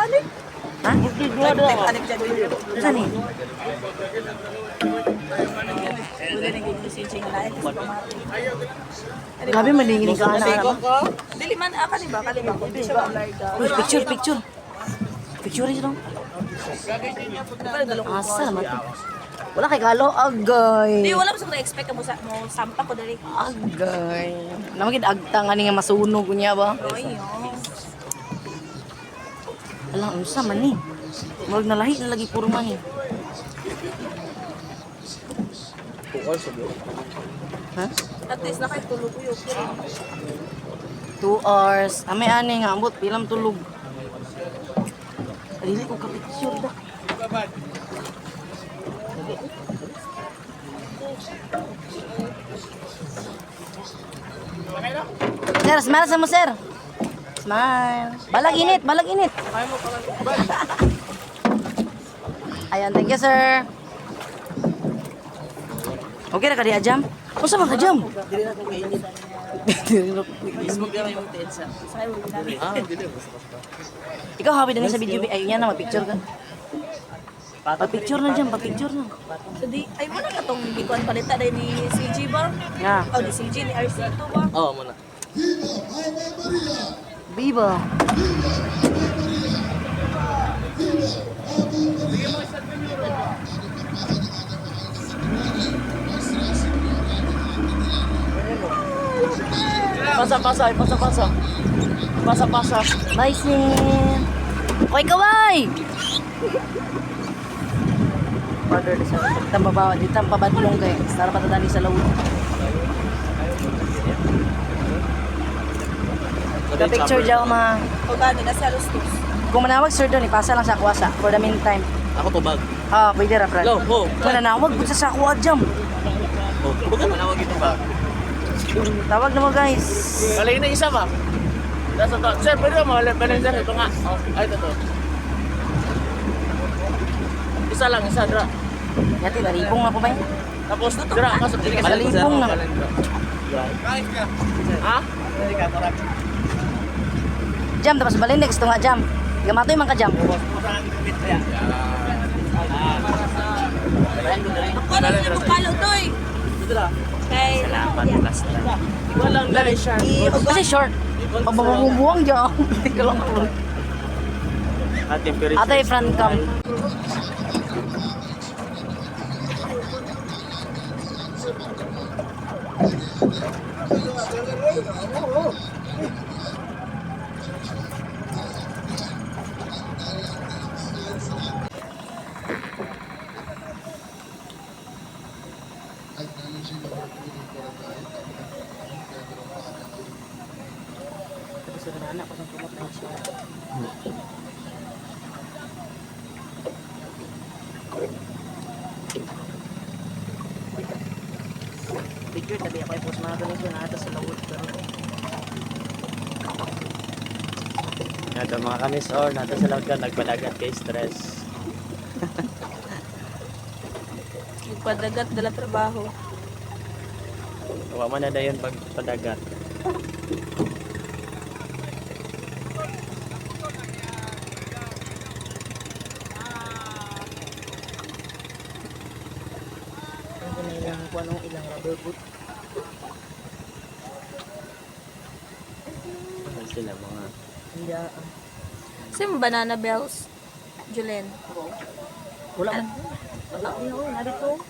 ani. Ha? Anik dyan. Unsa ni? Wala nang gigil si Ching lain kasi pamati. Grabe malinginig ka na. Dili man ah kani ba kani ba hindi siya malarga. Uy, picture, picture. Picture rin. Asa naman to? Wala kay galo, agay. Di wala mo sa expect mo sa mo sampa ko dali. Agay. Namagid agtang ani nga masunog unya ba? Oy. Alang unsa man ni? Murag nalahi na lagi puro man ni. Ha? At least nakatulog ko yun. 2 hours. Amay ani nga ambot pilam tulog. Dili ko ka picture da. Sir, smile sa mo, sir. Smile. Balag init, balag init. Ayan, thank you, sir. Okay ra ka di jam? Unsa man ka jam? Dili na ko mainit. Dili na ko mainit. Ikaw habi din sa video ay niya na mag-picture ka. Pa-picture na jam, pa-picture na. So di ay mo na katong gikuan palita dai ni CG ba? Nga. Oh, ni CG ni RC2 ba? Oo, muna. Viva. Pasa, pasa, pasa, pasa. Pasa, pasa. Bye, sir. Oy, kaway! Order na siya. Ditang babaw, ditang pabadlong kay. Sara patadani sa lawod. The picture jaw ma. O gani na sa Rustos. Kung manawag sir doon, ipasa lang sa kuwasa for the meantime. Ako tubag. Ah, pwede ra, Brad. Go, go. Mananawag pud sa kuwa jam. Oh, tubag ka manawag ito ba? Tawag na mo, guys. Balik na isa ba? Nasa to. Sir, pwede ba mawala? Pwede sir, ito nga. Oh, ay, ito to. Isa lang, isa, dra. Yati, naripong na po ba yun? Tapos, dra, pasok. Malipong na. Ha? Jam, tapos balik next to nga jam. Gamatoy man ka jam. Ako na sa bukalo doy. Kay Salamat, Walang dali siya. Kasi short. Pababumubuang jam. Hindi ka lang ako. Ah, temperature. Atay front cam. Picture tabi ako i-post mga ganun siya nata sa lawod pero Nato mga kamis or nato sa laut ka nagpadagat kay stress. Nagpadagat dala trabaho. Wa man na dayon pagpadagat. Ano na ilang kung anong ilang rubber boot. Ano sila mga Hindi ah. Sino banana bells? Julen. Wala man. Wala oh, narito.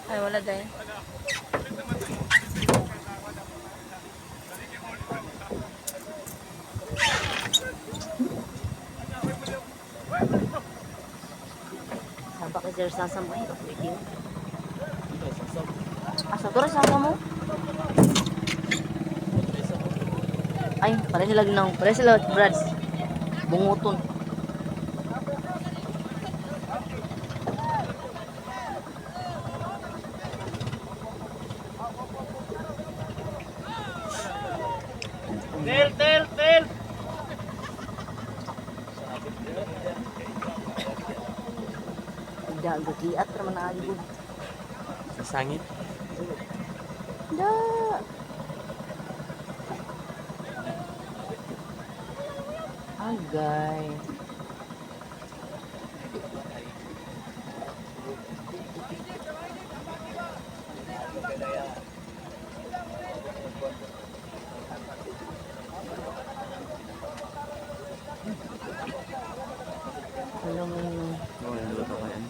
Ay wala dai. Saan pa kay Sir Sasa mo? Ay, pwede. Asa to rin sasa mo? Ay, pare sila ginaw. Pare sila, Brad. Bunguton. Tel tel tel. Hindi, gakiat naman na ayun. Sasangit. Da. Ay, Dugay. Alam mo yun. Wala na ba yan?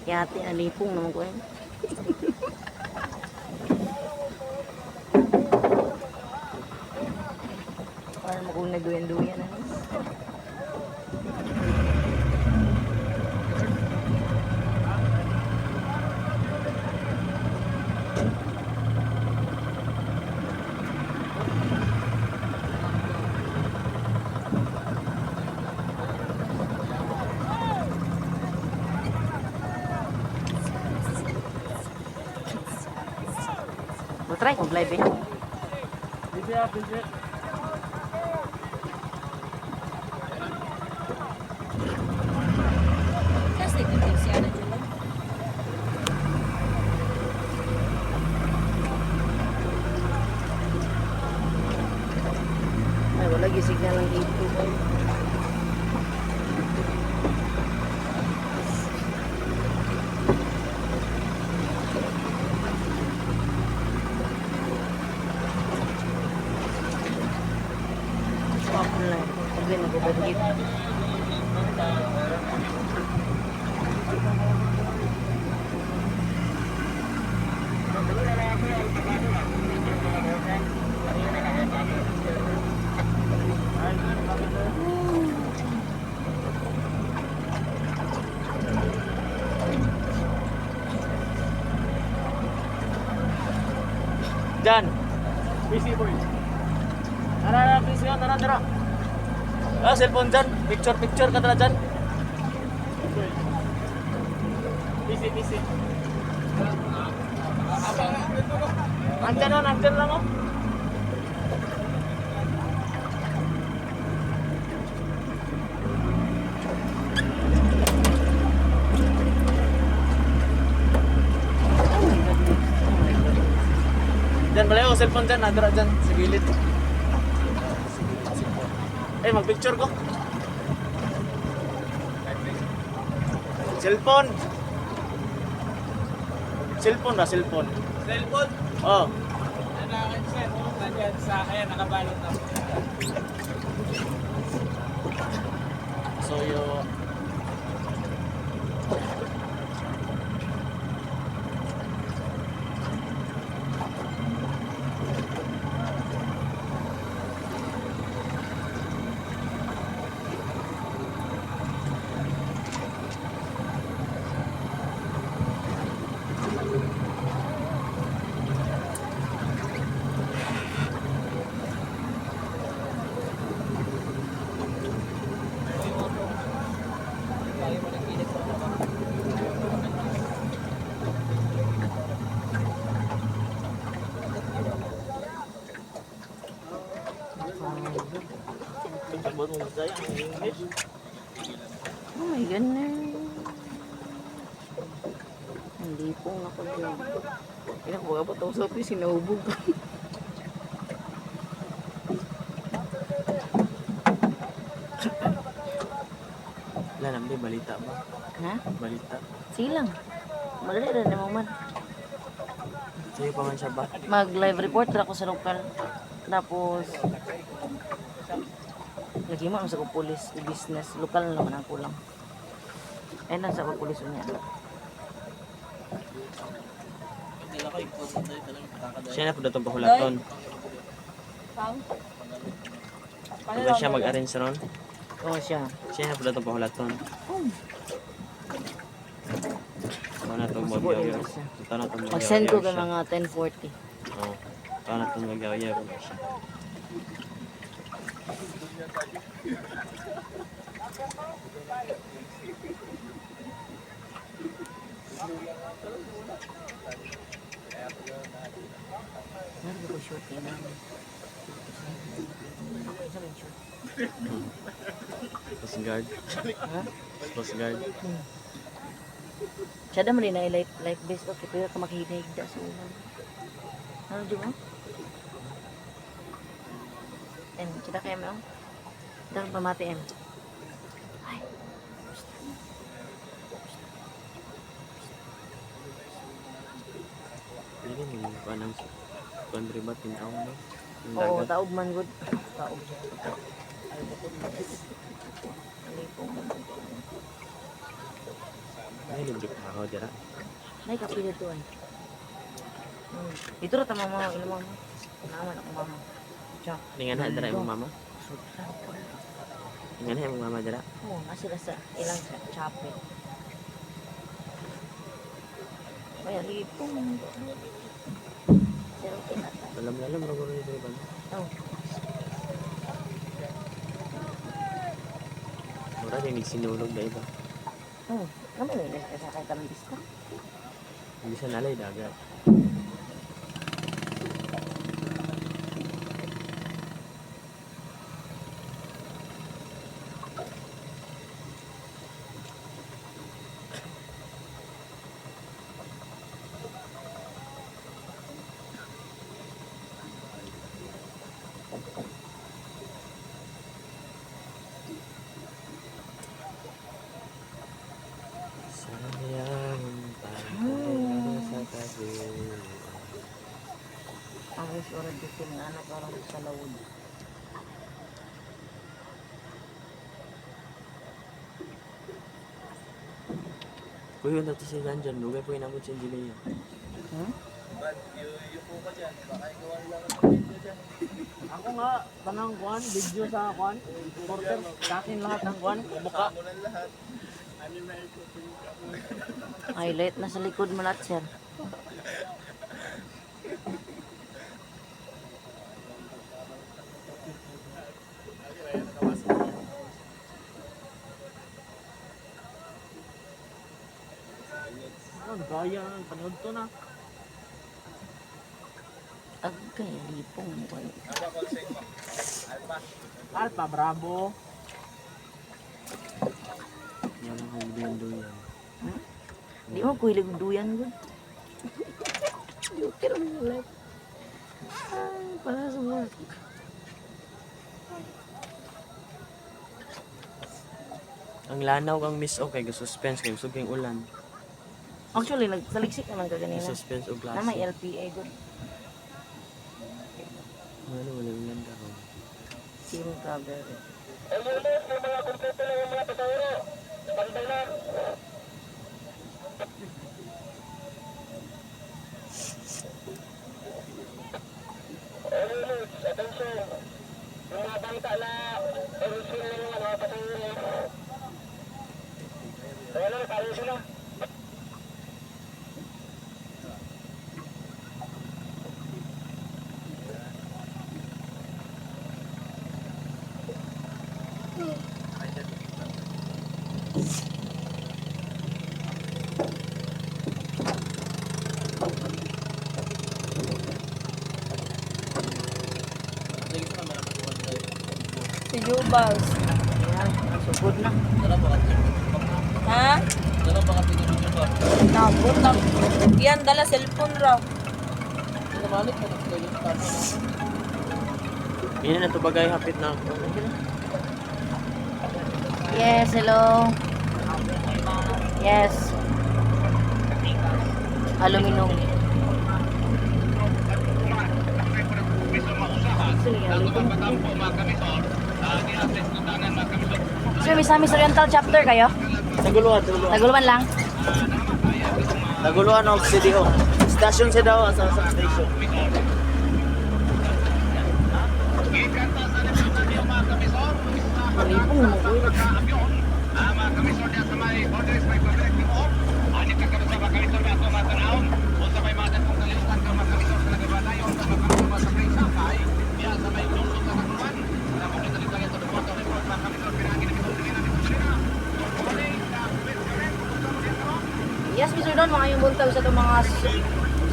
Yate, alipong naman ko yun. Parang makong nagduyan-duyan ano. Mo-try kong live eh. Busy ah, busy. Kasi nagtitig siya na dyan. Ay, wala gyud signal ang dito. Ay. Ako lang. Okay, nagbabanggit. Jan. Busy boy. Tara, tara, busy ka, tara, tara. Ah, cellphone dyan. Picture, picture ka tara dyan. Busy, busy. Nandyan oh, nandyan lang oh. Diyan, balayo, cellphone dyan, nadara dyan, sa gilid. Sa gilid, cellphone. Eh, magpicture ko. Cellphone. Cellphone ba, cellphone? Cellphone? Oh. Ano akin, sir? Nandyan sa, ayan, nakabalot na. So, yung... English. Oh my goodness. Hindi po ako dyan. Kaya ko ba ito sa office, sinahubog. Wala naman, balita ba? Ha? Balita. Sige lang. Madali rin naman man. Sa'yo pa man siya ba? Mag-live report ra ako sa lokal. Tapos, naghimo naman sa ko pulis, business. Lokal na naman ang kulang. Ay, nasa ko pulis niya. Siya na po datong pahulaton. Pang? Diba siya mag-arrange ron? Oo siya. Siya na po datong pahulaton. Ito na itong Masubo din magyaw. siya. Ito na itong Mag-send ko kay mga 10:40. Oo. Ito na itong magyaw siya. Meron ko short yun. Ako isa may short. Coast Guard. Ha? Coast Guard. Siya naman rin na life, life best. Okay, pero ka maghihigda sa ulan. Ano di mo? And kita kaya mo? Dang pamati em. Ay. Hindi ni kanang kuan diri ba tinaw no? Ang Oo, dagat. taob man gud. Taob. Alipong. Ay, libre pa ako dira. Nay kape dito ay. Dito ra ta mama, ilo mama. Naman ako mama. Tiyak. Ningan na dira imong mama. Ningan na imong mama dira. Oo, nga sila sa ilang chapel. Ay, alipong. Pero tinata. Lalam-lalam ra guro diri ba? Oh, Mura din sinulog na iba. oh, naman nila sa kay tamang isda. Hindi sa nalay dagat. Sayang pantay sa tabi. Ang wish ora dito ng anak orang sa lawod. Kuya, nato si Janjan. Lugay po inabot si Angelia. Hmm? Ako nga, tanang kuan, video sa kuan, reporter, sa akin lahat ng kuan, mukha. Highlight na sa likod mo lahat, sir. Ano, gaya, panood to na. Agay, alipong. Alpha Bravo. Yan ang hagduyan-duyan. Di mo kuhilig duyan gud. Joker mo life. Ay, para sa work. Ang lanaw kang miss okay, suspense kay usog kay ulan. Actually, nagsaliksik naman ka ganina. Suspense og Na may klase. LPA gud. Ano wala ulan karon. Team cover. Si Jubals. Ayan, sugod na. Ha? Nabot na. Yan, dala cellphone ra. Ina na to bagay hapit na ako. Yes, hello. Yes. Aluminum. Sir, may Misamis Oriental chapter kayo? Naguluhan, naguluhan. Naguluhan lang? Naguluhan og CDO. Station sa daw, sa station. Alipong mo ko. Yes, Mr. Don, mga yung buntag sa itong mga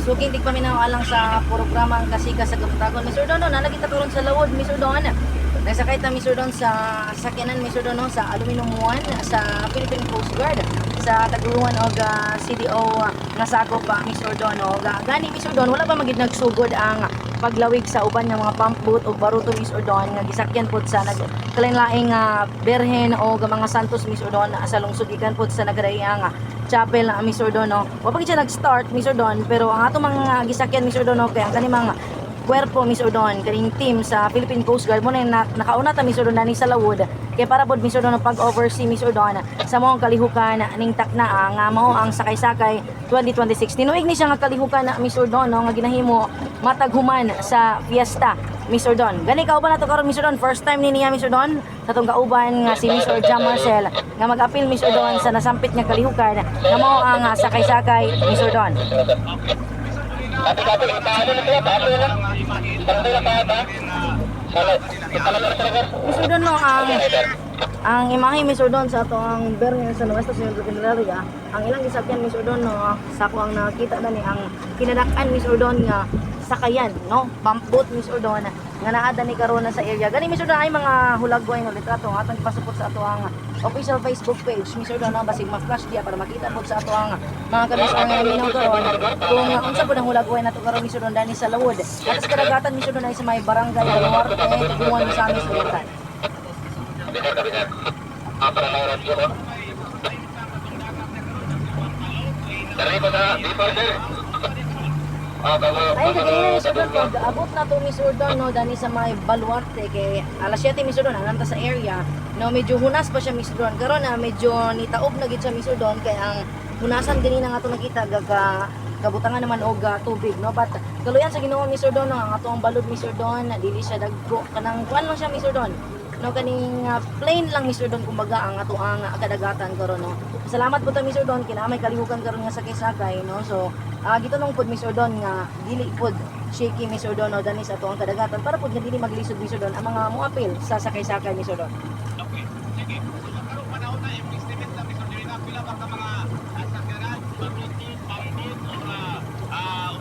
suking tigpaminaw alang sa programa ang Kasika sa Kapatagon. Mr. Don, no, nalagi ta karon sa lawod, Mr. Don. Nasakay ta Mr. Don sa sakyanan Mr. Don no, sa Aluminum 1 sa Philippine Coast Guard sa taguluhan og CDO nga sakop pa Mr. Don og gani Mr. Don wala pa magid nagsugod ang paglawig sa uban nga mga pump boat ug baruto, Mr. Don, nga gisakyan pod sa nag kalain-laing berhen o mga santos, Mr. Don, sa lungsod gikan pod sa nagadaiyang chapel na, Mr. Don, no. Wa pa gid siya nag-start, Mr. Don, pero ang ato mga gisakyan, Mr. Don, no, kay ang kani mga kuwerpo, Mr. Don, kaning team sa Philippine Coast Guard mo na nakauna ta, Mr. Don, nani sa lawod kay para pod, Mr. Don, ang pag-oversee, Mr. Don, sa maong kalihukan ning takna nga mao ang Sakay-Sakay 2026. Tinuig ni siya nga kalihukan na, Mr. Don, no, nga ginahimo matag human sa fiesta, Mr. Don. Gani kauban nato karon, Mr. Don, first time ni niya, Mr. Don, sa atong kauban nga si Mr. Jam Marcel nga mag-apil, Mr. Don, sa nasampit nga kalihukan nga mao ang sakay-sakay, Mr. Don. Mr. Don, no, ang imahe, Mr. Don, sa ato ang Bergen sa Nuestra Señora de Candelaria, ang ilang gisakyan, Mr. Don, no, sa ako ang nakita na ni ang kinadak-an, Mr. Don, nga sakayan, no, pump boat, Mr. Don, nga naa ni karon na sa area. Gani, Mr. Don, ay mga hulagway no litrato ang atong ipasupot sa ato ang official Facebook page, Mr. Don, no, basig ma-flash diya para makita pod sa ato ang mga kamisar nga naminaw karon kung unsa pod ang hulagway nato karon, Mr. Don, dani sa lawod. Ato sa kadagatan, Mr. Don, ay sa may barangay Baluarte, Tuguan, Misamis Oriental. Ayun, kay Mr. Don, pag abot na to, Mr. Don, no, dani sa may Baluarte, kay alas 7, Mr. Don, ananta sa area, no, medyo hunas pa siya, Mr. Don. Karon na medyo nitaob na gid siya, Mr. Don, kay ang hunasan ganina nga to nakita gaga kabutangan naman og tubig, no, but kaluyan sa Ginoo, Mr. Don, no, ang ato ang balod, Mr. Don, dili siya dagko, kanang kuan lang siya, Mr. Don, no, kaning plain lang, Mr. Don, kumbaga ang ato ang kadagatan karon, no. Salamat po ta, Mr. Don, kay naa may kalihukan karon nga sakay-sakay, no. So gitunong pod, Mr. Don, nga dili pod shaky, Mr. Don, no, dani sa ato ang kadagatan para pod nga dili maglisod, Mr. Don, ang mga moapil sa sakay-sakay, Mr. Don. Okay, sige. So sa karong panahon na estimate lang, Mr. Dirina, pila ba ka mga sakyanan, baruto, pambot, or usa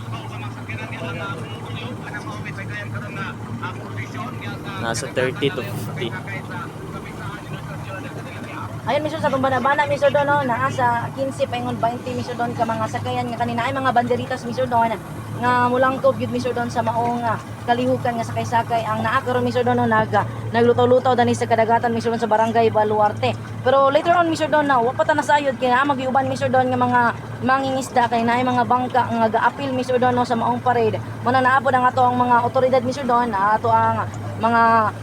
ka mga sakyanan niya ang mutuyok anang mao may sakayan karon nga protection niya sa Nasa 30 to 50. Sakay sa kapisahan ni Nuestra Señora del Candelaria? Ayun, Mr. sa bana-bana, Mr. Don, no, naa sa 15 paingon 20, Mr. Don, ka mga sakayan nga kanina ay mga banderitas, Mr. Don, nga mulangkob gyud, Mr. Don, sa maong kalihukan nga sakay-sakay ang naa karon, Mr. Don, no, naglutaw-lutaw dani sa kadagatan, Mr. Don, sa barangay Baluarte. Pero later on, Mr. Don, na wa pa ta nasayod kay naa magyuban, Mr. Don, nga mga mangingisda kay naay mga bangka nga gaapil, Mr. Don, no, sa maong parade. Muna naa pod ang ato ang mga otoridad, Mr. Don, na ato ang mga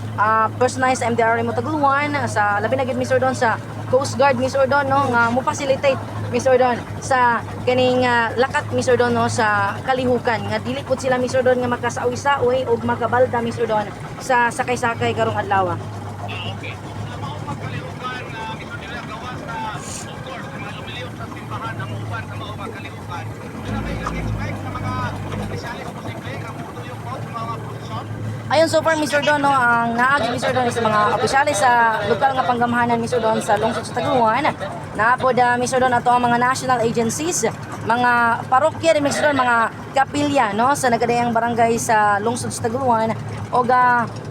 personalized MDR mo Tagluan sa labi na gyud, Mr. Don, sa Coast Guard, Mr. Don, no, nga mo facilitate, Mr. Don, sa kaning lakat, Mr. Don, no, sa kalihukan nga dili pud sila, Mr. Don, nga makasawi-sawi ug makabalda, Mr. Don, sa sakay-sakay karong adlaw. Okay. Sa maong magkalihukan na Mr. Dirina, gawas sa of course sa mga lumiliyok sa simbahan ang uban sa maong magkalihukan. Pero may nag-expect sa mga opisyalis posible nga mutuyok po sa mga prosesyon? Ayun, so far, Mr. Don, no, ang naagi, Mr. Don, is mga opisyales sa lokal nga panggamhanan, Mr. Don, sa lungsod sa Tagluan. Naapod, Mr. Don, ato ang mga national agencies, mga parokya rin, Mr. Don, mga kapilya, no, sa nagkadayang barangay sa lungsod sa Tagluan. O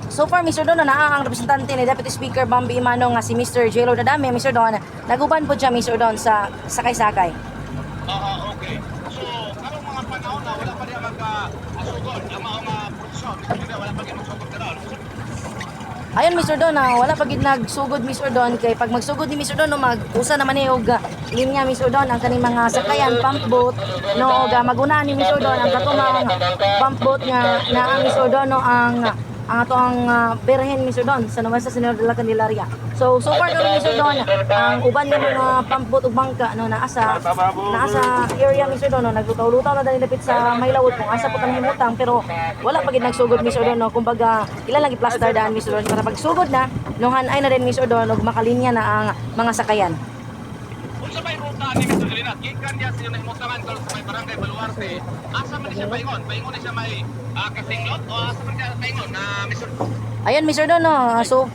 so far, Mr. Don, no, naa ang representante ni Deputy Speaker Bambi Imano nga si Mr. J. Lord Adame, Mr. Don, naguban po siya, Mr. Don, sa sakay-sakay. Oo, okay. So, karong mga panahon na wala pa niya mag-asugod ang maong prosesyon. Mr. Dirina, wala pa niya magsugod karon. Ayun, Mr. Don, wala pa gid nagsugod, Mr. Don, kay pag magsugod ni Mr. Don, no, mag-usa naman ni og linya, Mr. Don, ang kaning mga sakayan pump boat, no, og maguna ni Mr. Don ang katumang pump boat nga naa, Mr. Don, no, ang ato ang Berhen, Mr. Don, sa Nuestra Señora de la Candelaria. So so far karon, Mr. Don, ang uban nga mga pump boat ug bangka, no, naa sa area, Mr. Don, no, naglutaw-lutaw na dali dapit sa Maylawod kung asa po tanang himutang, pero wala pa gid nagsugod, Mr. Don, no. Kumbaga ila lang i-plaster daan, Mr. Don, para pagsugod na, no, hanay na din, Mr. Don, ug makalinya na ang mga sakayan. Unsa may ruta ni Mr. Dirina? Gikan niya sa nahimutangan karon sa may barangay Baluarte. Asa man ni siya paingon? Paingon ni siya may Kasinglot o asa man siya paingon na Mr. Ayun, Mr. Don, no. So,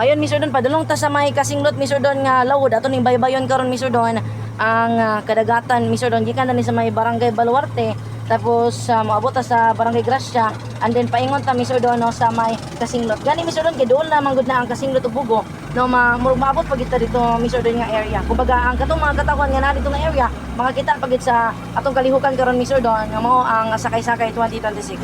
ayun, Mr. Don, padulong ta sa may Kasinglot, Mr. Don, nga lawod. Ato ning baybayon karon, Mr. Don, ang kadagatan, Mr. Don, gikan na ni sa may barangay Baluarte. Tapos moabot ta sa barangay Gracia and then paingon ta, Mr. Don, no, sa may Kasinglot. Gani, Mr. Don, kay doon na manggod na ang Kasinglot ug Bugo. no, ma murag maabot pa kita dito, Mr. Don, nga area. Kumbaga ang katong mga katawhan nga naa dito nga area makakita pa gid sa atong kalihukan karon, Mr. Don, nga mao ang Sakay-Sakay 2026.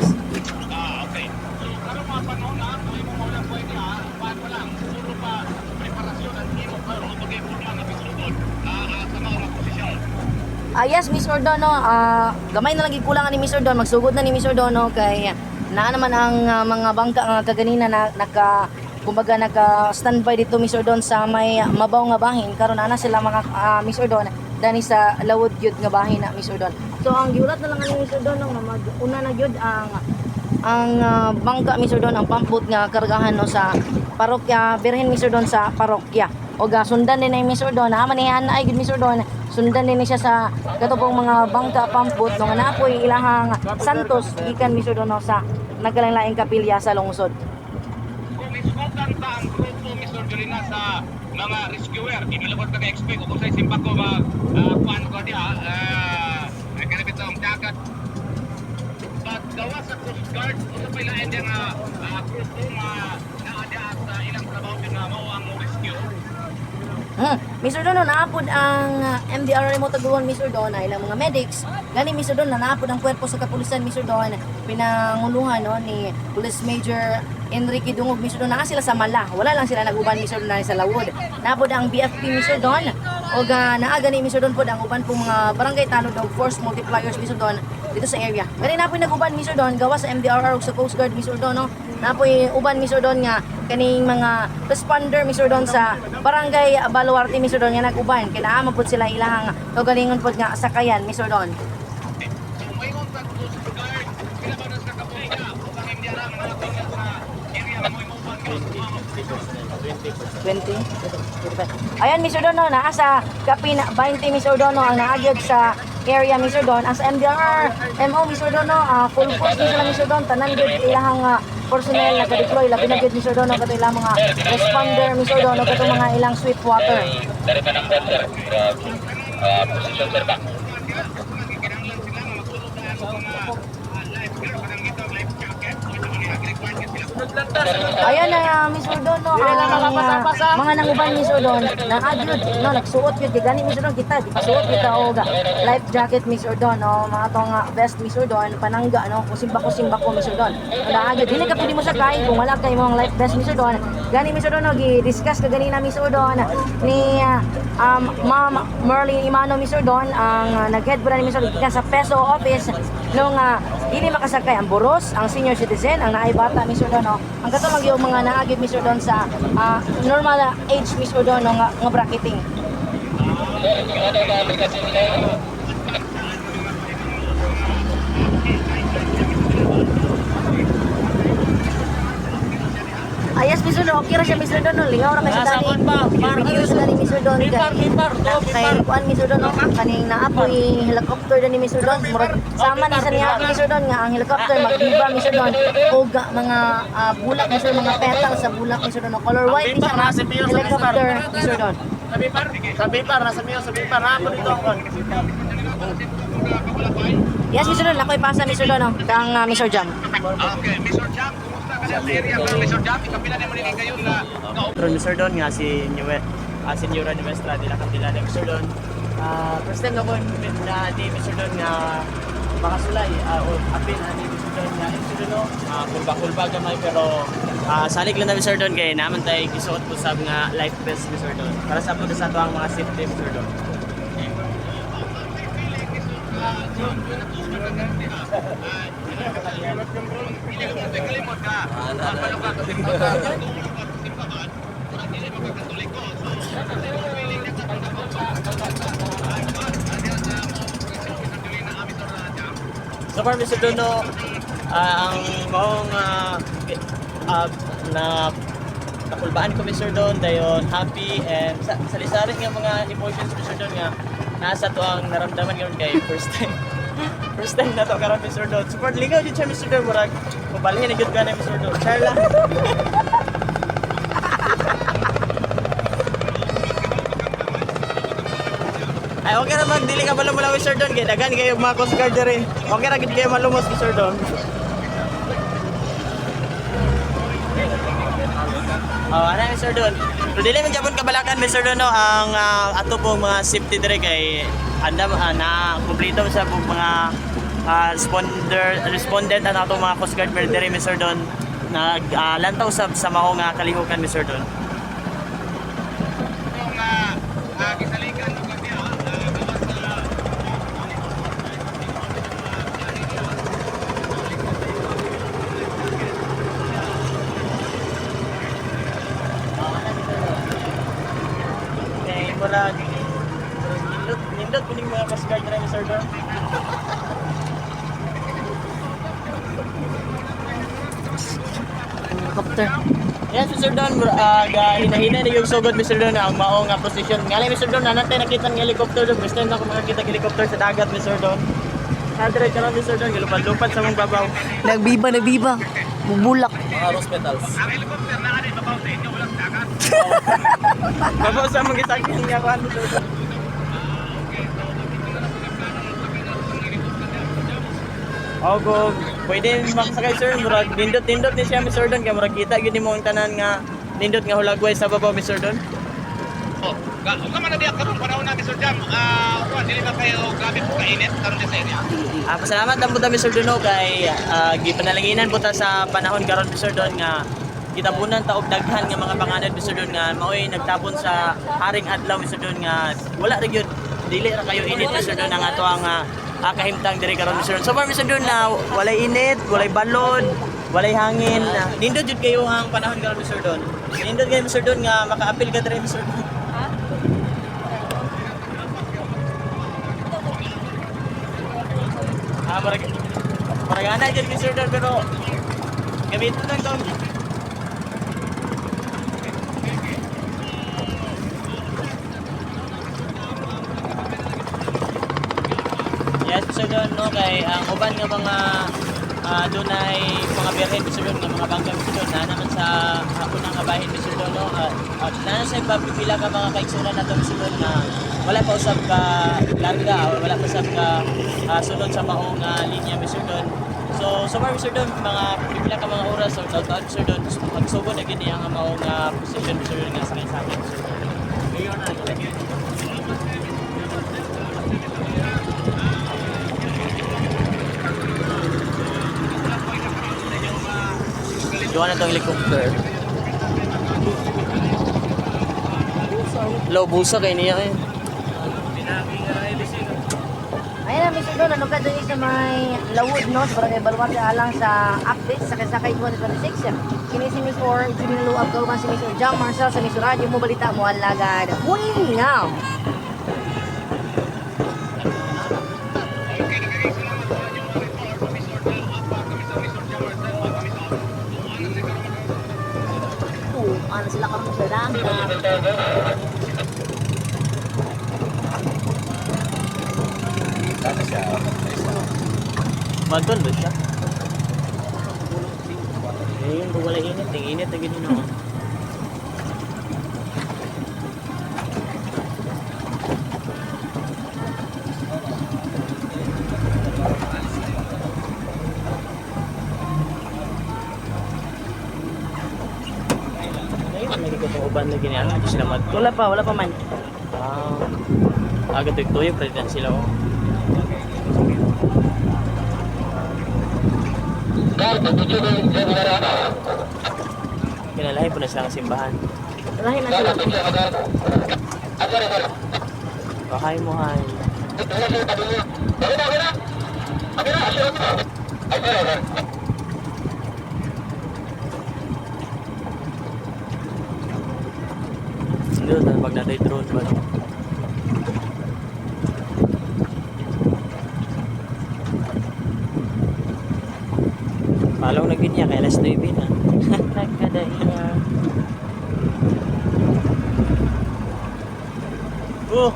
Ah, okay. So, karong mga panahon na, kung imo maulang pwede ha, kuan pa lang, puro pa preparasyon at imo karon pag forma nga bisugod sa mao nga posisyon. Ah, yes, Miss Ordono, gamay na lang gid kulang ni Miss Ordon, magsugod na ni Miss Ordono kay naa naman ang mga bangka nga kaganina na naka kumbaga naka standby dito, Miss Ordon, sa may mabaw nga bahin. Karon ana sila mga Miss Ordon dani sa lawod gyud nga bahin na, Miss Ordon. So ang giulat na lang ani Miss Ordon no, nga mag-una na gyud ang bangka, Mr. Don, ang pumpboat nga kargahan, no, sa parokya Birhen, Mr. Don, sa parokya o sundan din ay Mr. Don na manihan ay gid, Mr. Don, sundan din ni siya sa katong mga bangka pumpboat, no, nga naapoy ilahang Santos gikan, Mr. Don, no, sa nagkalain-laing kapilya sa lungsod. Kung iskutan ta ang grupo, Mr. Jolina, sa mga rescuer, di malabot ka ka-expect kung sa simba ko mag kuan ko diha, kanabit sa dagat. But gawa sa Coast Guard, usa pa ilain diya nga grupo nga naa diha sa ilang trabaho gyud nga mao ang rescue. Mr. Don, no, naapod ang MDR remote taguan, Mr. Don, ay ilang mga medics. Gani, Mr. Don, na naapod ang kwerpo sa kapulisan, Mr. Don, pinanguluhan, no, ni Police Major Enrique Dungog, Mr. Don, naa sila sa Mala. Wala lang sila naguban, Mr. Don, na sa Lawod. Naapod ang BFP, Mr. Don, o naa gani, Mr. Don, pod ang uban pong mga barangay tanod og force multipliers, Mr. Don, dito sa area. Gani napoy naguban, Mr. Don, gawa sa MDRR ug sa Coast Guard, Mr. Don, no. Napoy uban, Mr. Don, nga kaning mga responder, Mr. Don, sa barangay Baluarte, Mr. Don, nga nag-uban kay naa man pud sila ilahang kaugalingon pud nga sakayan, Mr. Don. So maingon sa Coast Guard, pila ba na sa kabuhi o ang MDR mga tingga sa area mo imuban gyud. 20, 25. Ayan, Mr. Don, no, naa sa Kapina 20, Mr. Don, no, ang naagyod sa area, Mr. Don. Ang sa MDR, MO, Mr. Don, no, full force ni sila, Mr. Don. Tanan gyud ilahang personnel naka-deploy. Labi na gyud, Mr. Don, no, kato ilang mga responder, Mr. Don, no, kato mga ilang sweep water. Ayan na, Miss Ordon, no, ang mga nanguban, Miss Ordon, naagyod, no, nagsuot yun, kay gani, Miss Ordon, kita, di pasuot kita og life jacket, Miss Ordon, no, mga tong vest, Miss Ordon, panangga, no, kusimba ko, Miss Ordon. Naagyod, dili ka pwede mo sakay kung wala kay mong life vest, Miss Ordon. Gani, Miss Ordon, no, gi-discuss ka ganina, Miss Ordon, ni Ma'am Merlin Imano, Miss Ordon, ang nag-head po na ni Miss Ordon, gikan sa PESO office, nung dili makasakay ang buros, ang senior citizen, ang naay bata, Mr. Don, no? Ang kato lang yung mga naagid, Mr. Don, sa normal age, Mr. Don, no, nga bracketing. Ah, yes, Mr. Don. Okay ra siya, Mr. Don. No? Lingaw ra kay sa Ah, dani. sabon pa. Par. Video sa dani, Mr. Don. Bipar, bipar, to, Kay bipar. kuan, Mr. Don, no? Kaning naapoy helicopter dani, Mr. Don. Murag sama ni sa niya, Mr. Don, nga ang helicopter magbiba, Mr. Don, og mga bulak, Mr. mga petal sa bulak, Mr. Don, no? Color white ni Bipar, siya nga nasa Pio, sa helicopter, Mr. Don. Sa bipar, sa bipar, nasa Mio, sa bipar. Ha, dito ako. Yes, Mr. Don, ako'y pasa, Mr. Don, no? Kang Mr. Jam. Okay, Mr. Jam, kumusta ka sa area ka, Mr. Jam? Ikapila na mo ni kayo na Ron Mr. Don nga si Nue, Senyora Nuestra de la Candelaria, Mr. Don. First time na ko na ni Mr. Don nga makasulay o apil ani Mr. Don nga Mr. Don no, kulba-kulba gamay pero salig lang na Mr. Don kay naman tay gisuot po sab nga life vest, Mr. Don. Para sa po sa ato ang mga safety, Mr. Don. Kalimot ka. Palo ka kasi simbahan. Dili makakatoliko. So, feeling niya So far, Mr. Dono, ang maong na nakulbaan ko, Mr. Don, dayon happy and sa salisarin nga mga emotions, Mr. Don, nga nasa to ang naramdaman ngayon kay first time. First time na to karon, Mr. Don. Support lingaw jud siya, Mr. Don, murag mabalhin na gyud ka na, Mr. Don. Char lang. Ay, okay ra mag dili ka pala mula, Mr. Don, kay daghan kayo mga Coast Guard diri. Okay ra gid kayo malumos, Mr. Don. Oh, ano, Mr. Don? Pero dili man japon kabalakan, Mr. Don, no, ang ato pong mga safety dire kay andam na kumpleto sa pong mga responder respondent at ato mga Coast Guard diri, Mr. Don, nag lantaw sa mao nga kalihukan, Mr. Don. Kung gisalikan lugar niya, gawas sa Kay murag nindot nindot kuning mga Coast Guard dire, Mr. Don. Helicopter. Yes, Mr. Don, hinahina na yung sugod, Mr. Don, ang mao nga position. Ngalay, Mr. Don, nanatay nakita ng helicopter doon. First time na ako makakita ng helicopter sa dagat, Mr. Don. Kadre ka lang, Mr. Don, gilupad-lupad sa mong babaw. Nagbiba, nagbiba. Bubulak. Mga rose petals. Ang helicopter na ani babaw sa inyo, walang dagat. Babaw sa mong gisakyan nga kuan, Mr. Don. Ogo, pwede makasakay, sir, murag nindot-nindot ni siya, Mr. Don, kaya murag kita gyud nimo ang tanan nga nindot nga hulagway sa babaw, Mr. Don. Oh, ka man na diya karon panahon na Mr. Jam. Kuan dili ba kayo grabe po kainit karon sa area? Pasalamat lang po ta, Mr. Duno, kay gipanalanginan po ta sa panahon karon, Mr. Don, nga gitabunan ta og daghan nga mga panganod, Mr. Don, nga maoy nagtabon sa haring adlaw, Mr. Don, nga wala ra gyud dili ra kayo init, Mr. Don, ang ato ang kahimtang diri karon, Mr. Don. So far, Mr. Don, na walay init, walay balod, walay hangin. Nindot jud kayo ang panahon karon, Mr. Don. Nindot kayo, Mr. Don, nga makaapil ka diri, Mr. Don. Marag maragana jud, Mr. Don, pero gamiton lang tong. Yes, Mr. Don, no, kay ang uban nga mga dunay mga birhen, Mr. Don, nga mga bangka, Mr. Don, na naman sa unang nga bahin, Mr. Don, no, na sa iba pipila ka mga kaigsunan nato, Mr. Don, na wala pa usab ka larga or wala pa usab ka sunod sa maong linya, Mr. Don. So, so far, Mr. Don, mga pipila ka mga oras or taon, Mr. Don, magsugod na gini ang maong position, Mr. Don, nga sakay-sakay, Mr. Don. Ngayon na, lagi. Gawa na itong helicopter. Low busa kay niya eh. Ayan na, Mr. Don, ano ka dun sa may Lawod, no? Sa Barangay Baluarte, alang sa update sa Kasakay 2026. Kini si Mr. Jimmy Luab, kauban si Mr. John Marcel, sa Mr. Radyo mo balita mo alagad. Huli now! Okay, nagagay salamat sa inyong mga report, Mr. Del Apa, kami sa Mr. Jam Marcel, kami sa ano sa karon. Ano sila karon sa dagat? Magdon ba siya? Eh, yung wala init, ang init na ganyan no. Ngayon, lagi ko itong uban na ganyan. Ano sila madto? Wala pa man. Ah, agad tuyo, president sila oh. Kinalahi po na sila ng simbahan. Lahi na sila. Bahay mo, hay. Hindi na pag natay drone ba? No? Palong na gid niya kay alas 9 na. Nagkadaiya. Oh.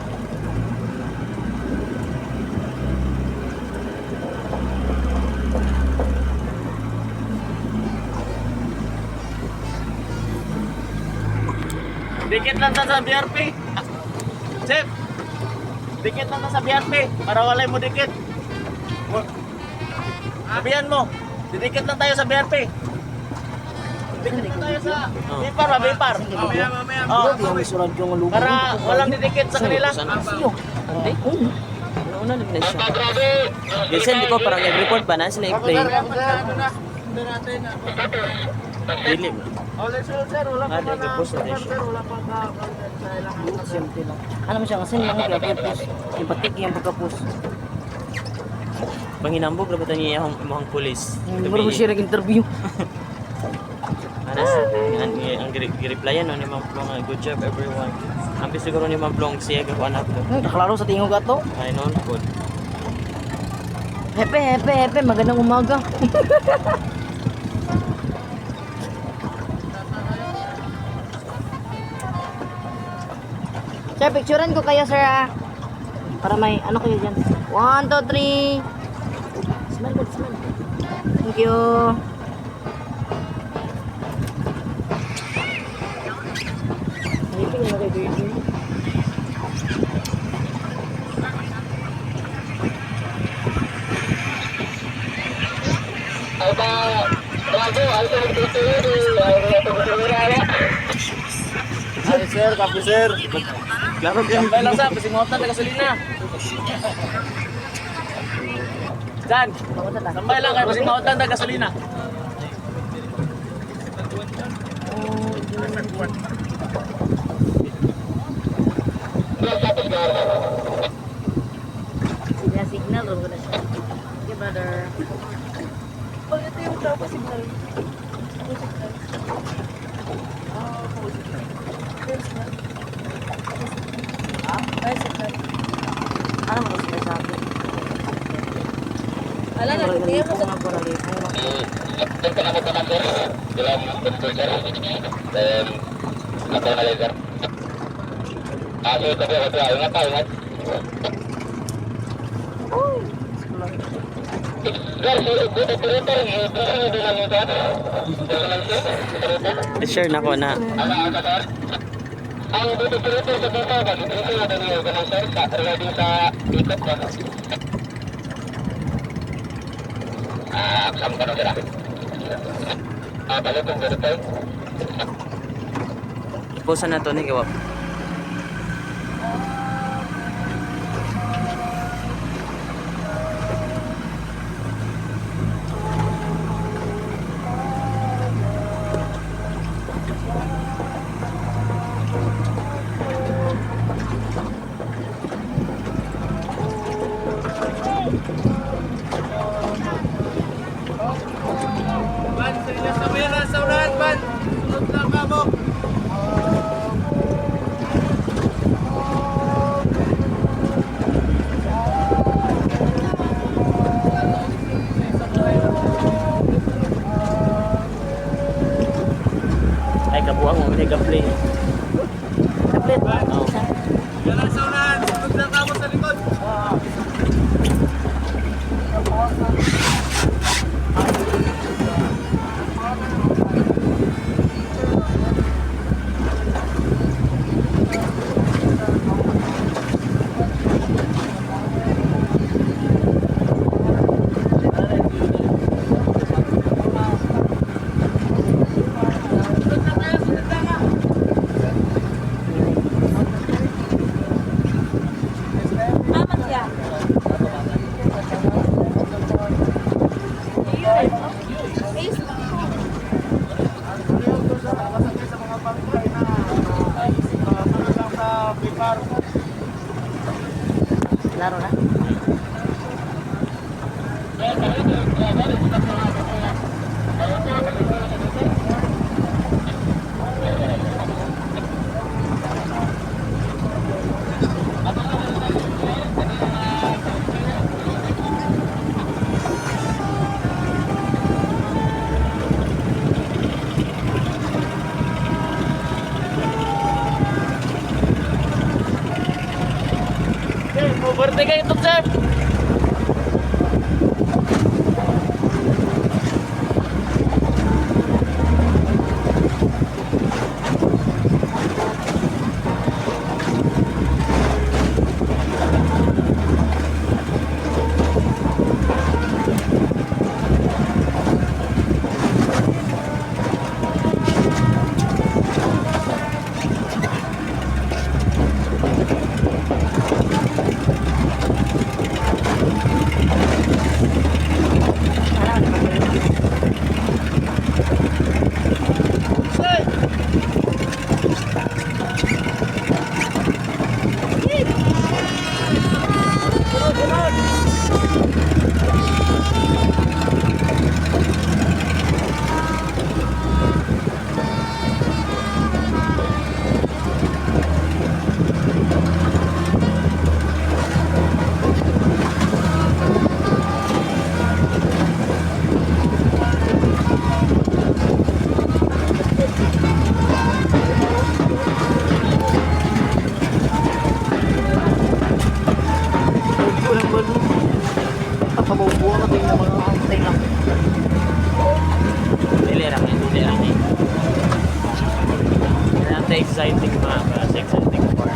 Dikit lang ta sa BRP. Chef! Dikit lang ta sa BRP para walay mo dikit. Sabihan mo, didikit lang tayo sa BRP. Dikit na tayo sa Bipar ba, Bipar? Mamaya, mamaya. Oh. Para walang didikit sa kanila. Ante? Una na siya. Gilsen, di ko parang nag-report ba na sila i-play? Dili ba? Oh, sir, sir, wala Ah, di, post na siya. wala pa ka. Siyempre lang. Ano mo siya kasi lang yung post. Yung patik yung pagka-post. Panginambog ra ba ta niya ang imong pulis? Muro mo siya nag-interview. Anas, ang gi-replyan no ni Ma'am Plong, nga, good job everyone. Ang siguro ni Ma'am Plong siya gawa na to. Kaklaro sa tingog ato. Ay noon po. Hepe, hepe, hepe, magandang umaga. Sir, picturean ko kayo, sir, ah. Para may ano kayo dyan. 1, 2, 3. Smile, good, smile. Thank you. Ngipin na kayo, baby. Ay, sir, kape sir. Klaro Tambay lang sa, pasingotan na gasolina. Jan, Papunta ta. tambay lang kayo, pasingotan na gasolina. Signal, signal, roll ko na siya. Okay, brother. Oh, ito yung tropa signal. Ako signal. Signal. Ay, signal. Ano mo kasi sabi? Ala na, tingnan mo sa Share na ko na. Iposa na to ni gawa. Ban, sa sa mera, sa unahan, ban. Sunod lang ka mo. Ay kabuang mo ni gaplay. Kaplit. Oh. Mera sa unahan, sunod lang ka mo sa likod. Aman siya. Laro na. Okay, overtake kayo ito, sir. the exciting mga sa exciting part.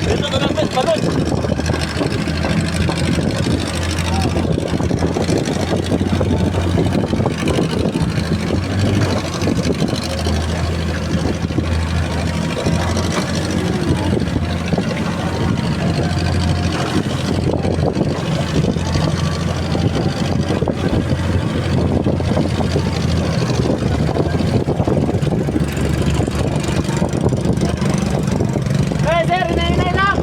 Dito na lang, bes, balon! Eh, sir, hinay-hinay lang!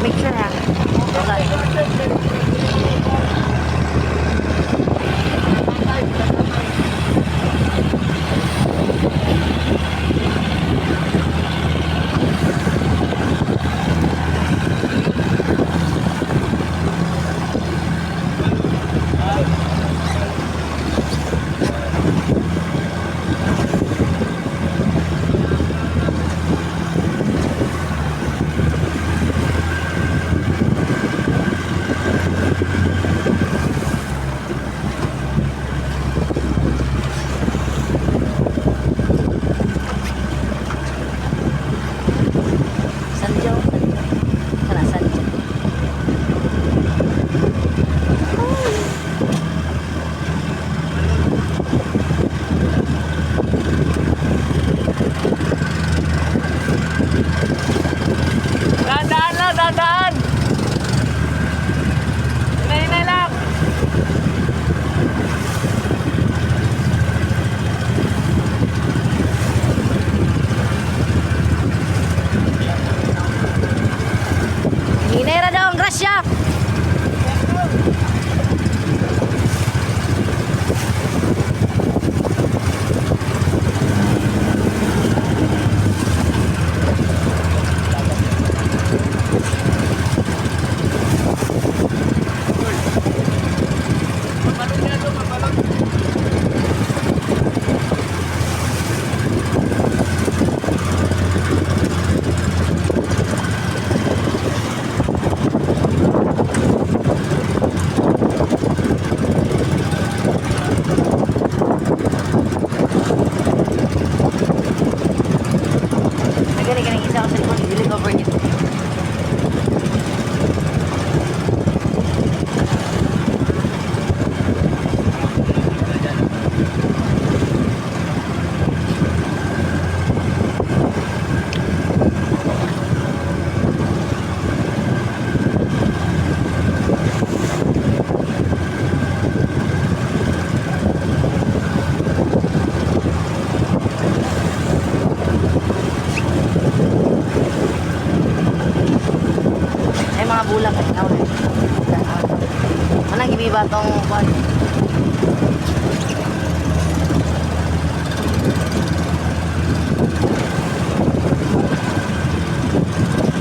Picture ha. Okay. Sanjo. Kana Sanjo. Dandaan lang, dandaan! Hinay-hinay lang! Hinera daw ang grasya. Ay, gani gani isa ko cellphone dili cover nito. Ay mga bulak ay tao na. Manang gibiba tong kwan.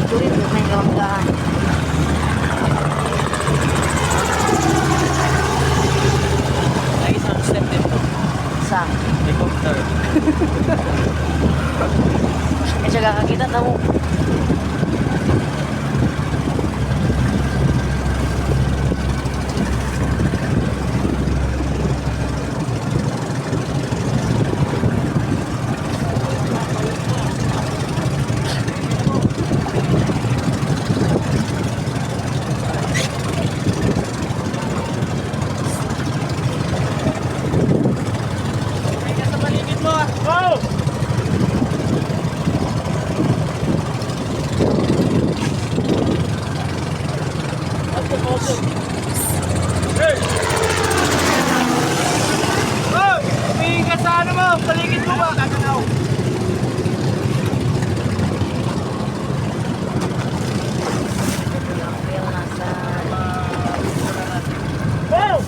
Tuloy ko may gawang. Lagi sa step dito. Sa. Helicopter. Kasi siya kakakita na mo. Motor. Hey! Oh! Tumingin ka sa ano mo, paligid mo ba? Tatanaw. Yung nasa Oh!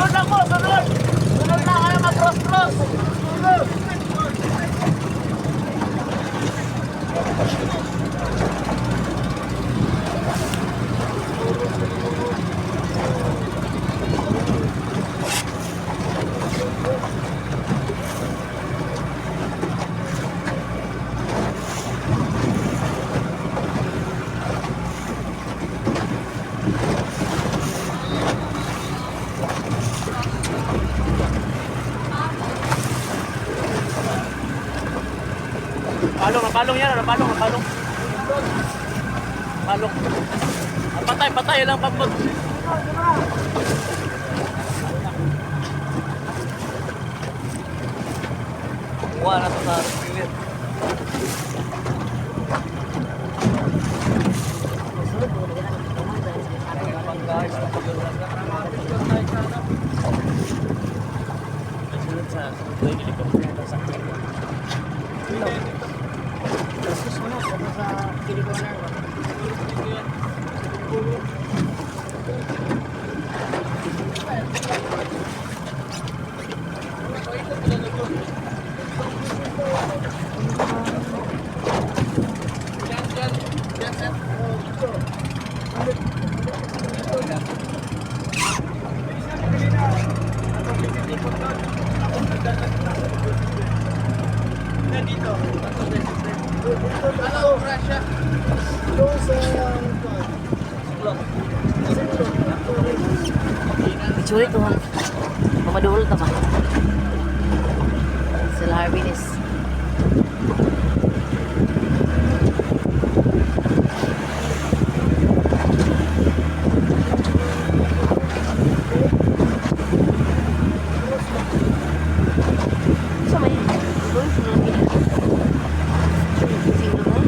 Sunod lang po, sunod! Sunod lang, ayaw mag-cross-cross! Sunod! Palong, napalong yan, napalong, napalong. Palong. Ah, patay, patay lang pambag. Kuha na ito sa pilit. Sunod sa sunod na yung helicopter sa Sa Kili Corner. Picture ito ha. Pamaduol ta ba? Sila Harbinis. Sa may golf na lang Sino na?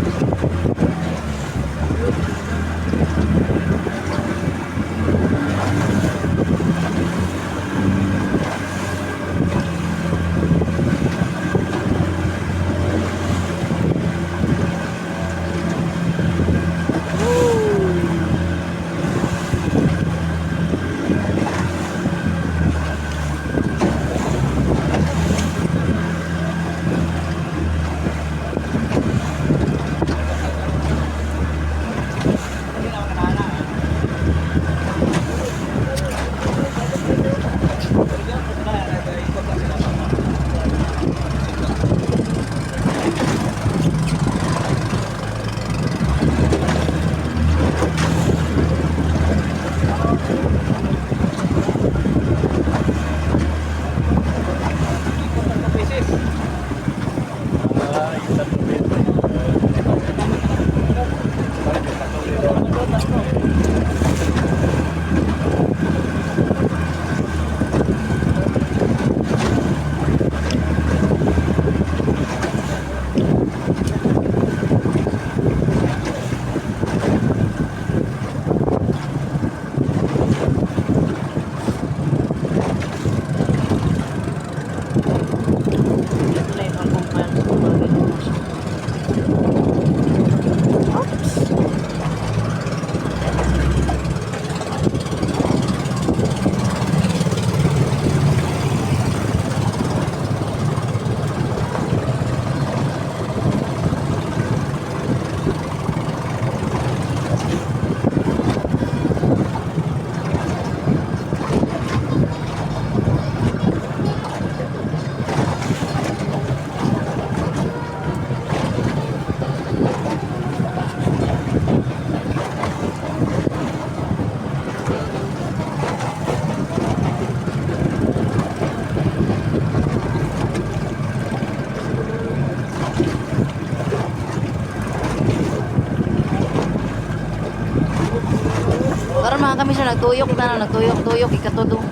Na kami sir, nagtuyok na, nagtuyok-tuyok, ikatulo.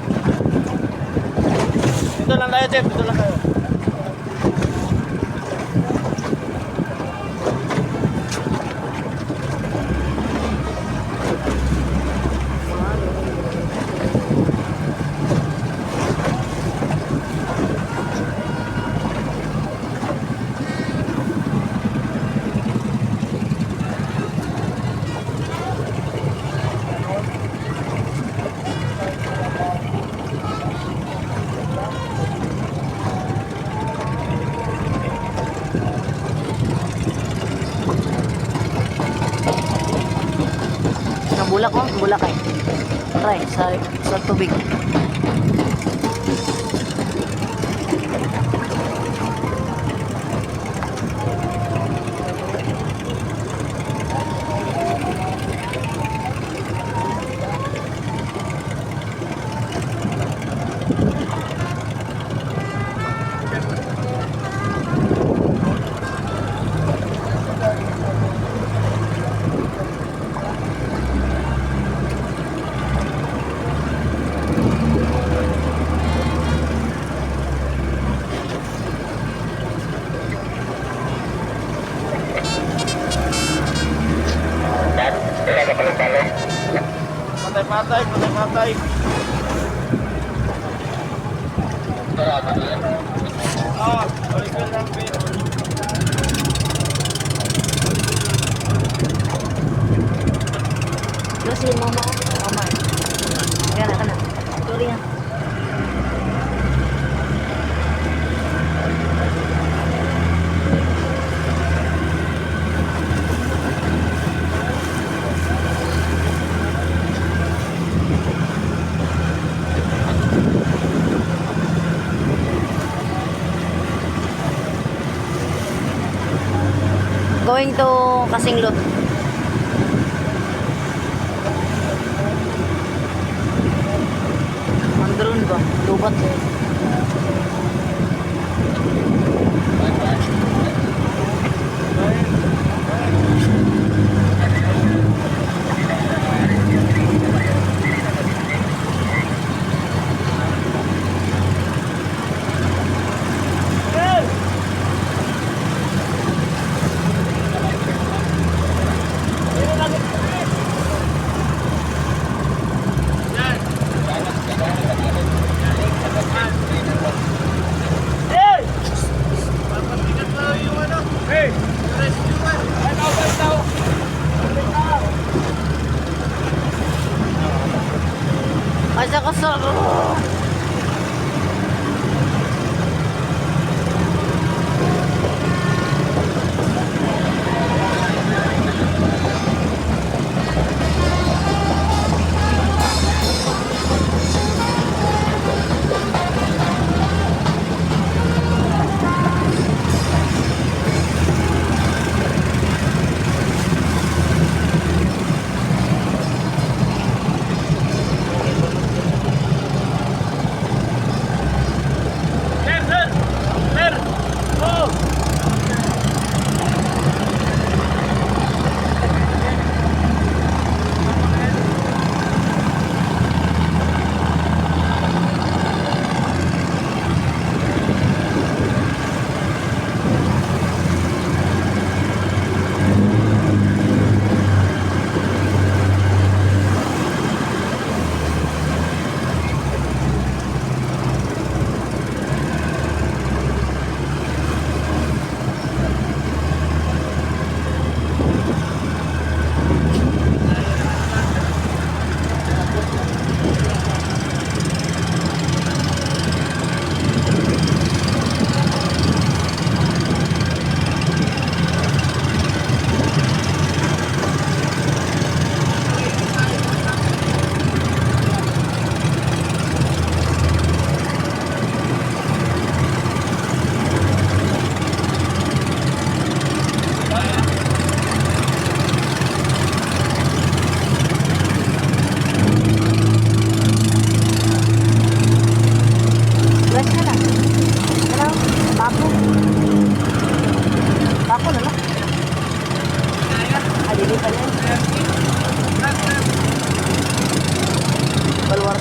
Dito lang tayo, Jeff. Dito lang tayo. Ang bulak oh, bulak ay. Try sa tubig. Patay, patay, patay, patay. Ah, original lang, babe. Yo si mama ko, mama. Kana kana. Sorry ha. Going to Kasinglot. Ang drone ba? Lubat eh. Hey! Papatigat na yung ano. Hey! Rescue man! Ay, tao, tao, tao! Asa ko sa...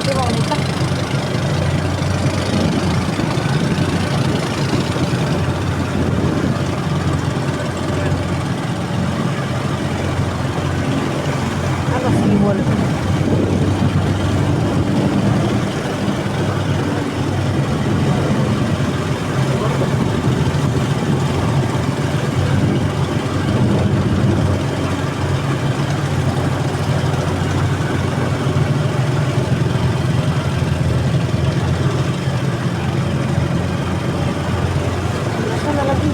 Di ba ulit? Ano siwol? Asa na lagi?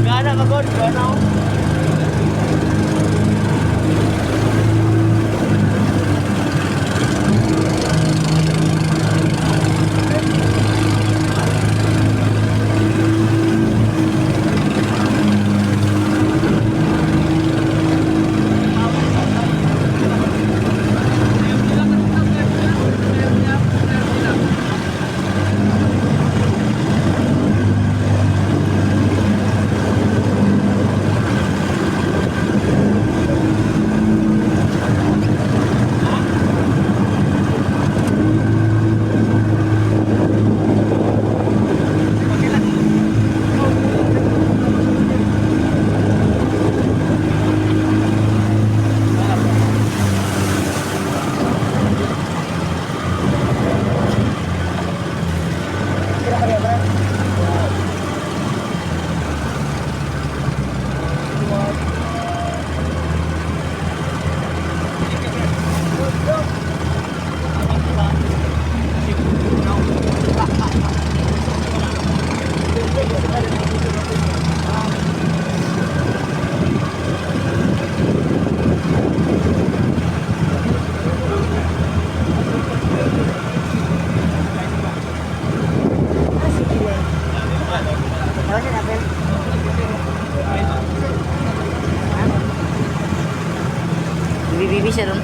Gana magod, gana. Ah, sige lang. Tawa siya na, Bibibi siya doon.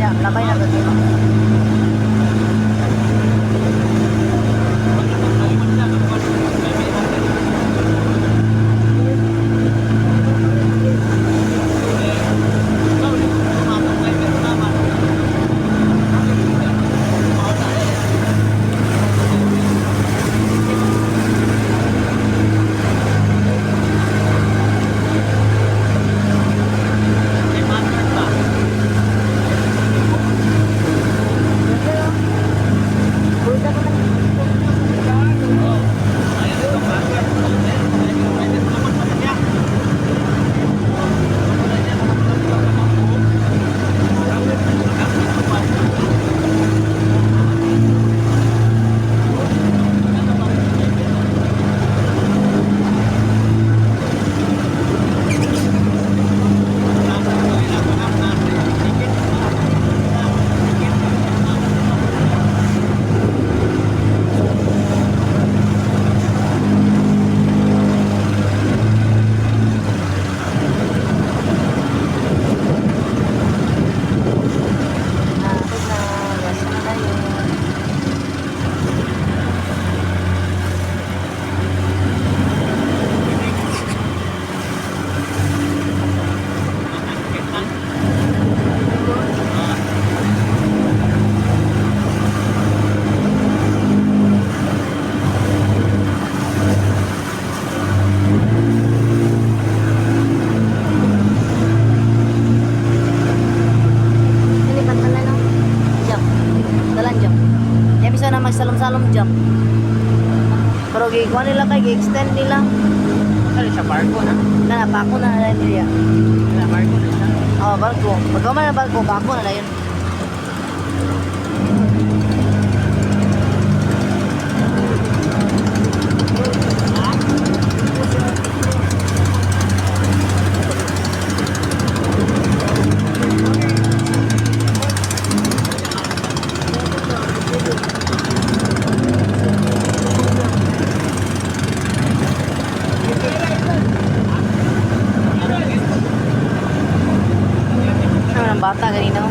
Diya, labay na gud. Buda ko na. Naabot na, gasa na tayo. Ini pantalan no? Jump. Dalan jump. Ya bisa na magsalom-salom jump. Pero gikuha nila kay gi-extend nila. Ano siya, barko na? Na bako na na nila. Wala, barko na siya. Oh, barko. Pagka man na barko, bako na na yun. Ano ng bata ganina oh.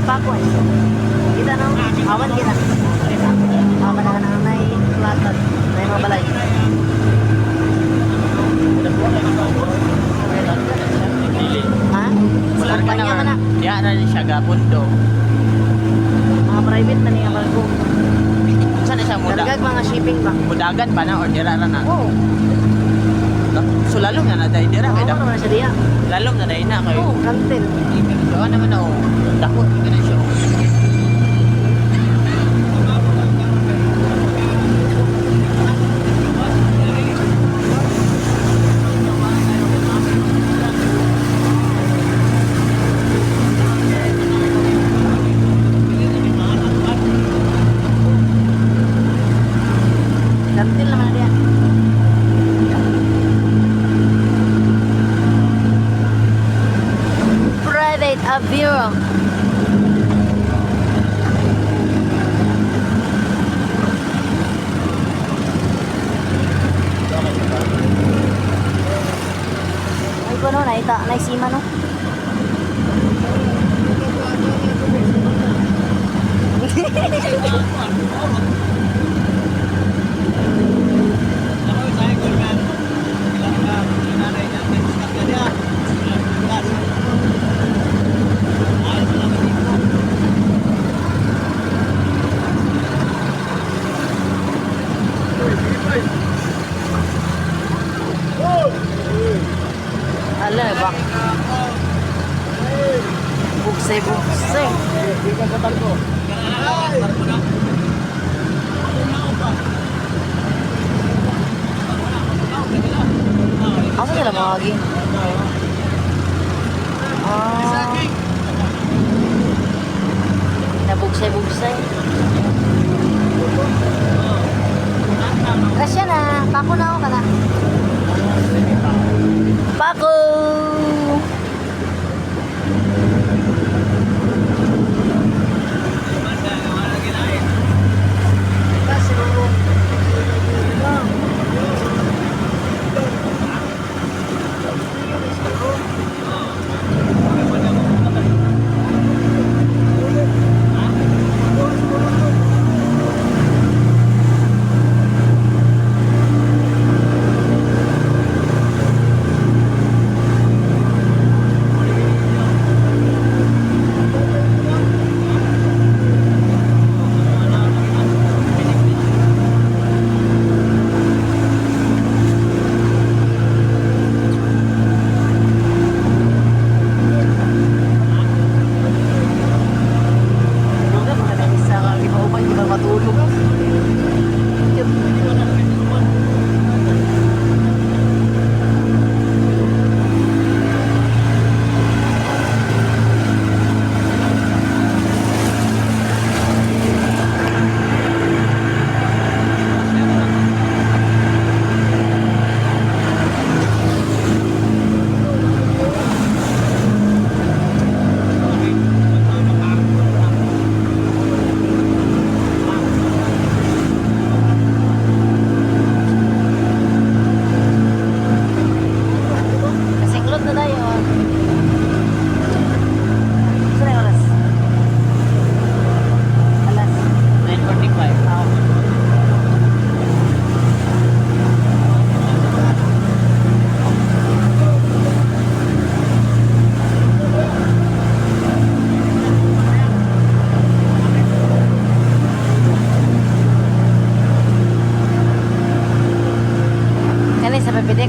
Pako eh. Kita no? Awan kita. Awan na na na platad. Na mga balay. Dili. Ha? Wala ka Kumpanya man na. Diya na ni siya gapundo. Mga private na niya barko. Saan na siya muda? Dargag mga shipping ba? Mudagan pa na or dira ra na? Oo. So lalong na na dahil dira Oo, kay naman na siya diya. Lalong na dahil na kay. Oo, kantin. Doon naman na oh. Dako ka na siya. Oh. Kantin naman na diya. Private Aviro. Ay ko no, naita, naisima no. Ala, bak. Bugsay, bugsay. Asa sila mga agi? Ah. Nabugsay-bugsay. Kasya na, pako na ako kana. Pako!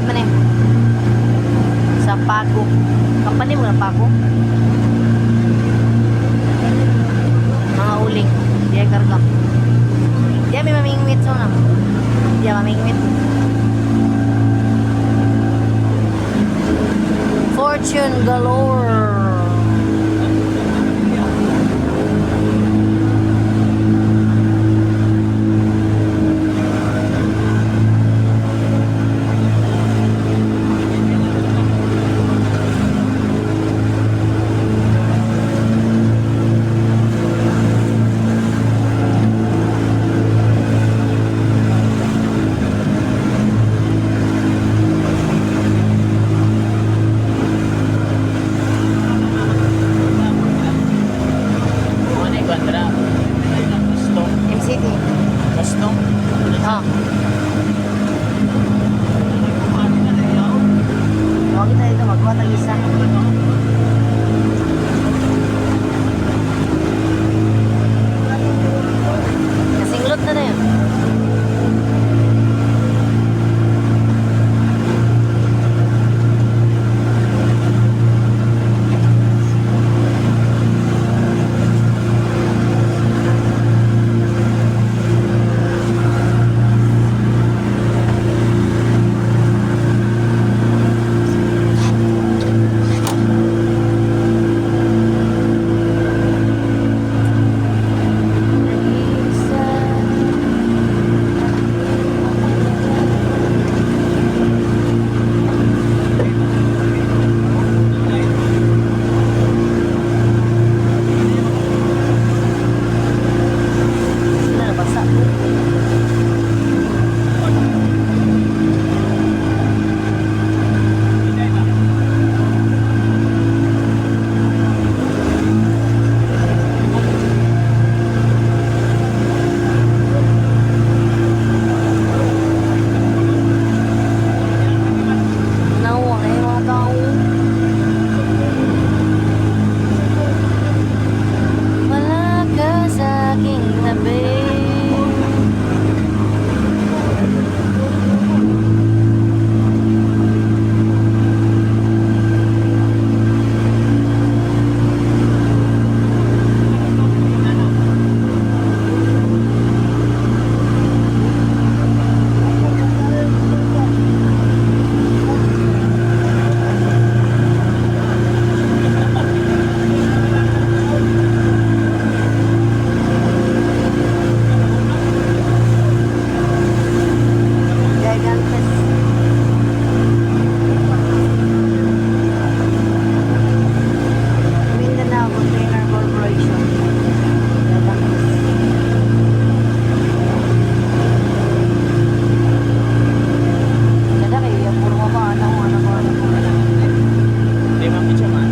man eh. Sa Paco. Company mo na Paco? Mga uling. Diya karga. Diya may mamingwit so na. Diya mamingwit. Fortune galore. Ano yung bandra? Custom. MCT. Custom. Ah. Huwag kita dito, magkuha tag isa. Nasinglot na na yun. Nag-iisa. Wala, nabasa po. Nawa na yung mga tao. Wala ka sa aking tabi. Gigantes. Mindanao Container Corporation. Gigantes. Kada kayo, puro ka pa, ano, ano, ano, ano. Hindi ma'am, picture man.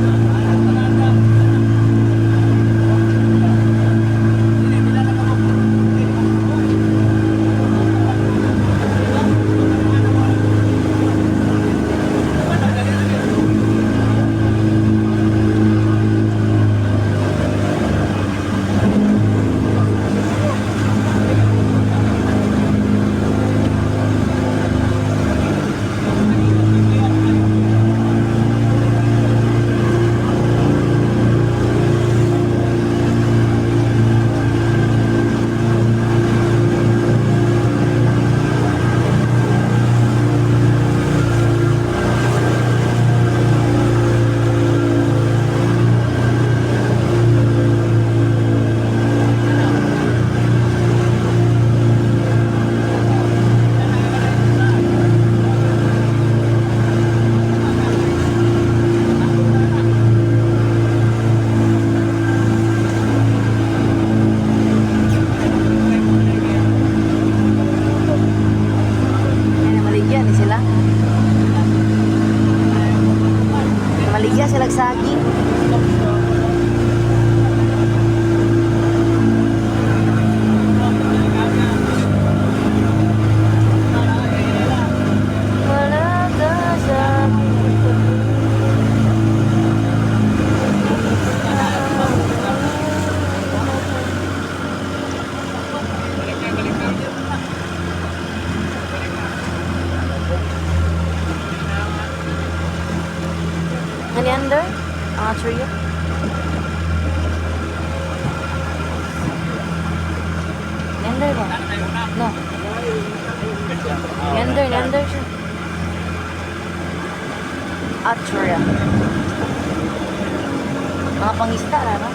Ayan, namaligya ni sila. Namaligya sila saging. Wala ka sa aking tabi. Nga under? Ang Atria? Under ba? No. Under, under siya. Atria. Mga pangista na, no?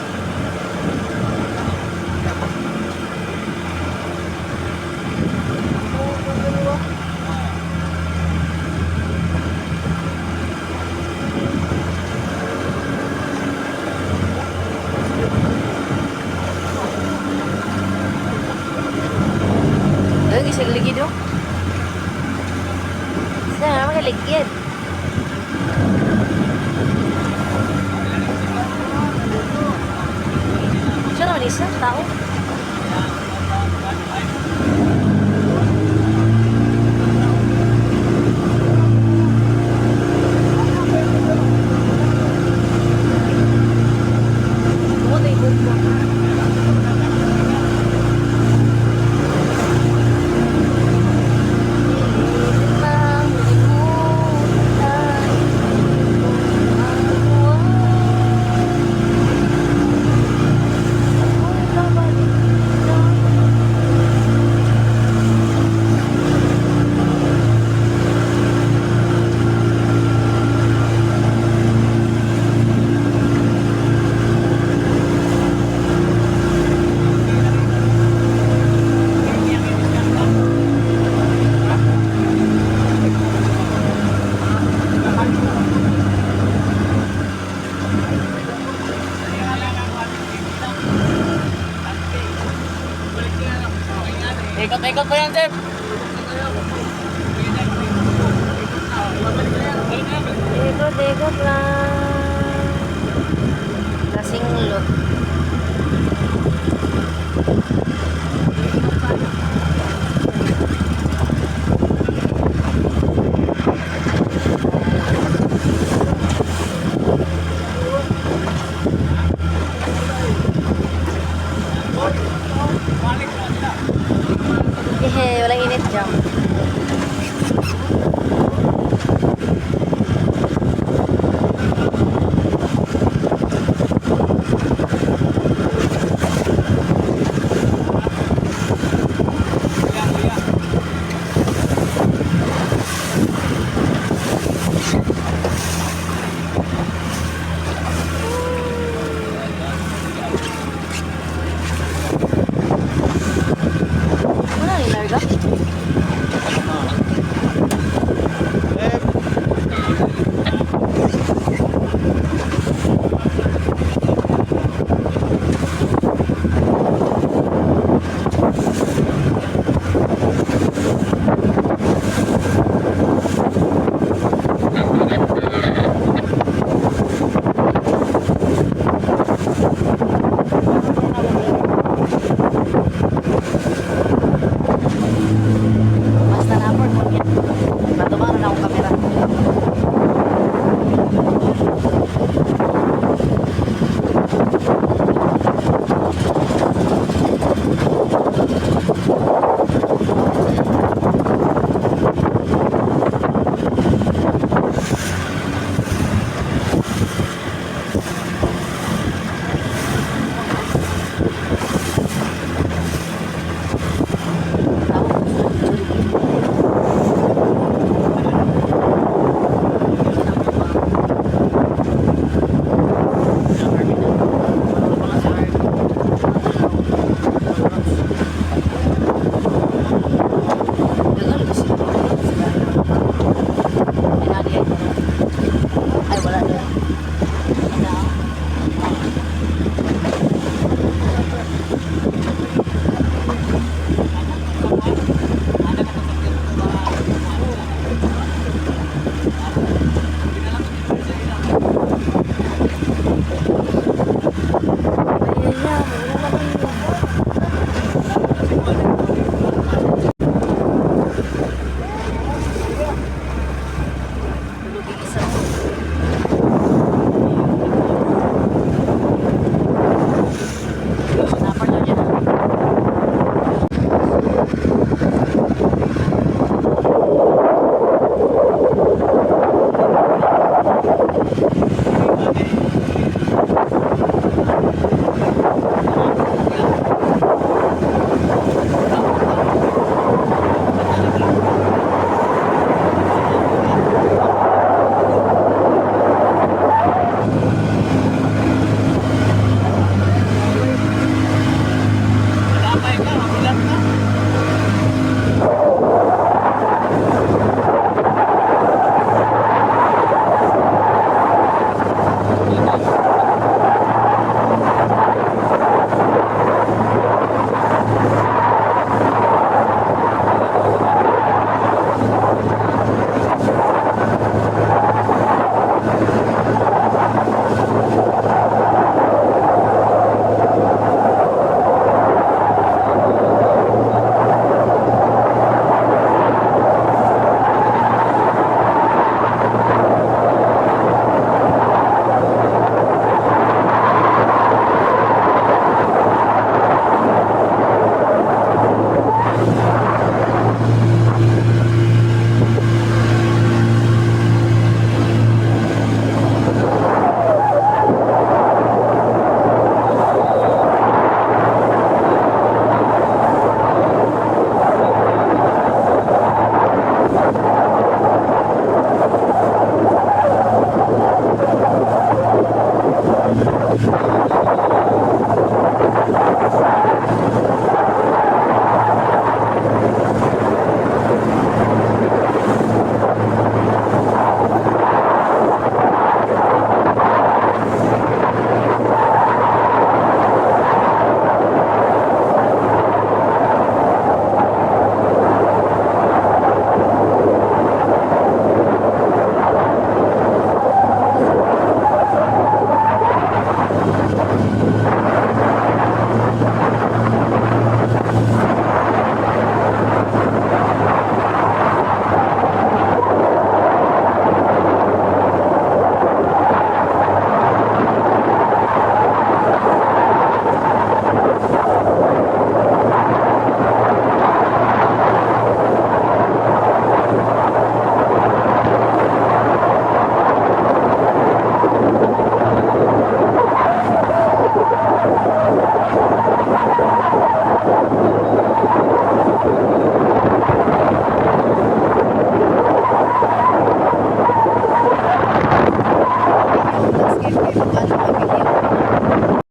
Lagi sa ligid oh. Sa naman kaligid. Siya naman isa, tao. Tungod ay buko. Ikot-ikot pa yan, Jeff. Ikot-ikot lang. Kasing lot.